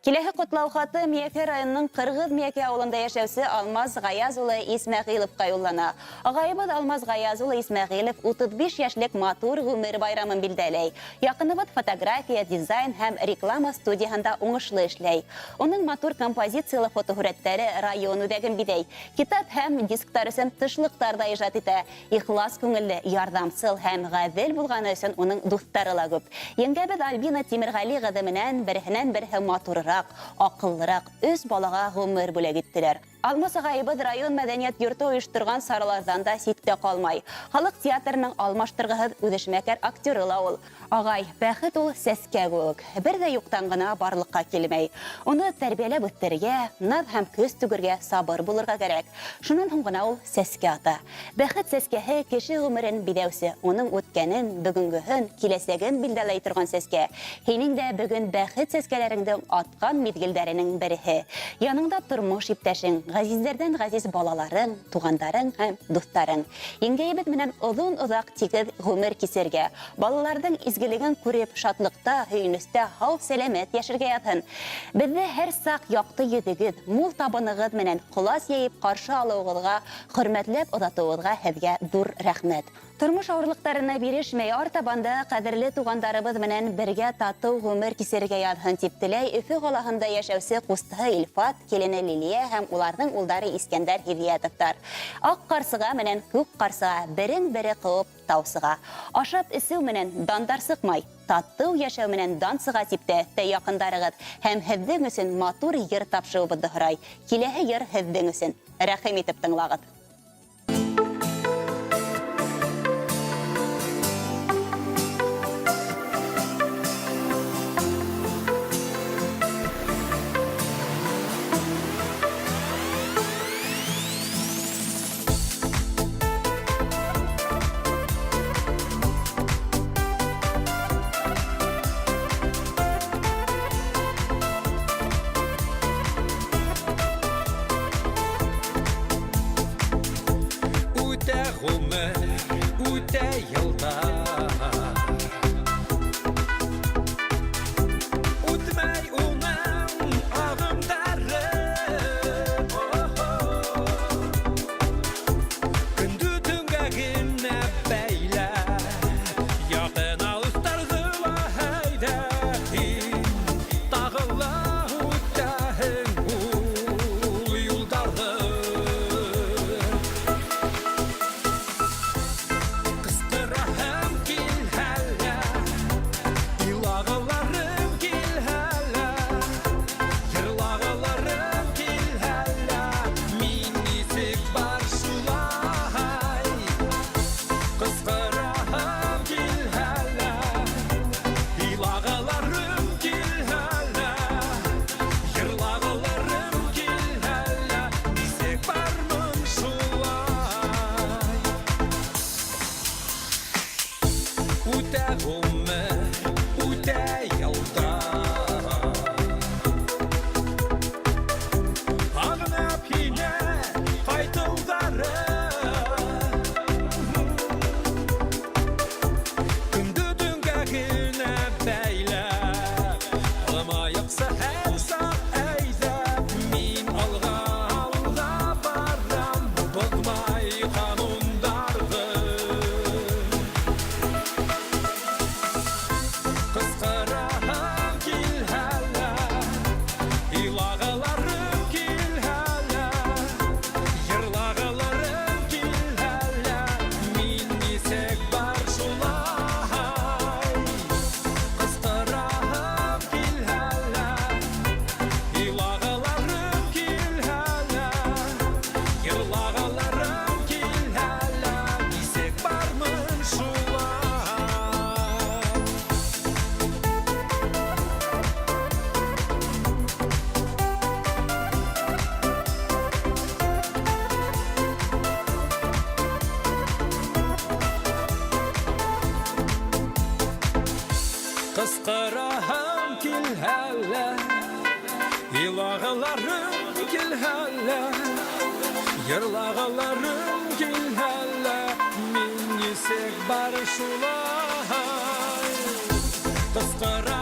Киләһе ҡотлау хаты Миәкә районының Ҡырғыҙ Миәкә ауылында йәшәүсе Алмаз Ғаяз улы Исмәғиловҡа юллана. Ағайыбыҙ Алмаз Ғаяз улы Исмәғилов 35 йәшлек матур ғүмер байрамын билдәләй. Яҡыныбыҙ фотография, дизайн һәм реклама студияһында уңышлы эшләй. Уның матур композициялы фотоһүрәттәре район үҙәген биҙәй. Китап һәм дисктар өсөн тышлыҡтар ҙа ижад итә. Ихлас күңелле, ярҙамсыл һәм ғәҙел булғаны өсөн уның дуҫтары ла күп. Еңгәбеҙ Альбина Тимерғәли ҡыҙы менән береһенән-береһе матурыраҡ, аҡыллыраҡ өс балаға ғүмер бүләк иттеләр. Алмаз ағайыбыҙ район мәҙәниәт йорто ойошторған сараларҙан да ситтә ҡалмай. Халыҡ театрының алмаштырғыһыҙ үҙешмәкәр актеры ла ул. Ағай, бәхет ул сәскә кеүек, бер ҙә юҡтан ғына барлыҡҡа килмәй. Уны тәрбиәләп үҫтерергә, наҙ һәм көс түгергә, сабыр булырға кәрәк. Шунан һуң ғына ул сәскә ата. Бәхет сәскәһе, кеше ғүмерен биҙәүсе, уның үткәнен, бөгөнгөһөн, киләсәген билдәләй торған сәскә. Һинең дә бөгөн бәхет сәскәләреңдең аткан миҙгелдәренең береһе. Яныңда тормош иптәшең, ғәзизләрҙән ғәзиз балаларың, туғандарың һәм дуҫтарың. Еңгәйебеҙ менән оҙон-оҙаҡ тигеҙ ғүмер кисергә, балаларҙың изгелеген күреп, шатлыҡта, һөйөнөстә һау-сәләмәт йәшәргә яҙһын. Беҙҙе һәр саҡ яҡты йөҙөгөҙ, мул табынығыҙ менән ҡолас йәйеп ҡаршы алыуығыҙға, хөрмәтләп оҙатыуығыҙға һеҙгә ҙур рәхмәт. Тормош ауырлыҡтарына бирешмәй, артабан да ҡәҙерле туғандарыбыҙ менән бергә татыу ғүмер кисерергә яҙһын, дип теләй Өфө ҡалаһында йәшәүсе ҡустыһы Илфат, килене Лилия һәм уларҙың улдары Искәндәр Һиҙиәтовтар. Ак ҡарсыға менән күк ҡарсыға берен-бере ҡыуып тау сыға. Ашап-эсеү менән дандар сыҡмай, татыу йәшәү менән дан сыға, дип тә өҫтәй яҡындарығыҙ һәм һеҙҙең өсөн матур йыр тапшырыуыбыҙҙы һорай. Киләһе йыр һеҙҙең өсөн. Рәхим итеп тыңлағыҙ. Үтә ғүмер, үтә йылдар. Үтмәй уның ағымдары. Көндө төнгә генә бәйләп, Яҡын алыҫтарҙы ла һәйҙә һин Тағы ла үтәһең ул юлдарҙы. Ҡысҡыраһым килһә лә, Илағыларым килһә лә, Йырлағыларым килһә лә, Мин нисек бар шулай. Ҡысҡыраһым килһә лә, Илағыларым килһә лә, Йырлағыларым килһә лә, Нисек бармын шулай. Үтә ғүмер, үтә йылдар. Һағынып һине ҡайтыуҙары. Көндө төнгә генә бәйләп, Алмайыҡса һәр саҡ әйҙәп, Мин алға, алға барам, Боҙмай ҡанундарҙы. Ҡысҡыраһым килһә лә, Илағыларым килһә лә, Йырлағыларым килһә лә, Мин нисек бар шулай. Ҡысҡыраһым килһә лә, Илағыларым килһә лә, Йырлағыларым килһә лә, Нисек бармын шулай. Ҡысҡыраһым килһә лә, Илағыларым килһә лә, Йырлағыларым килһә лә, Мин нисек бар шулай. Ҡысҡыраһым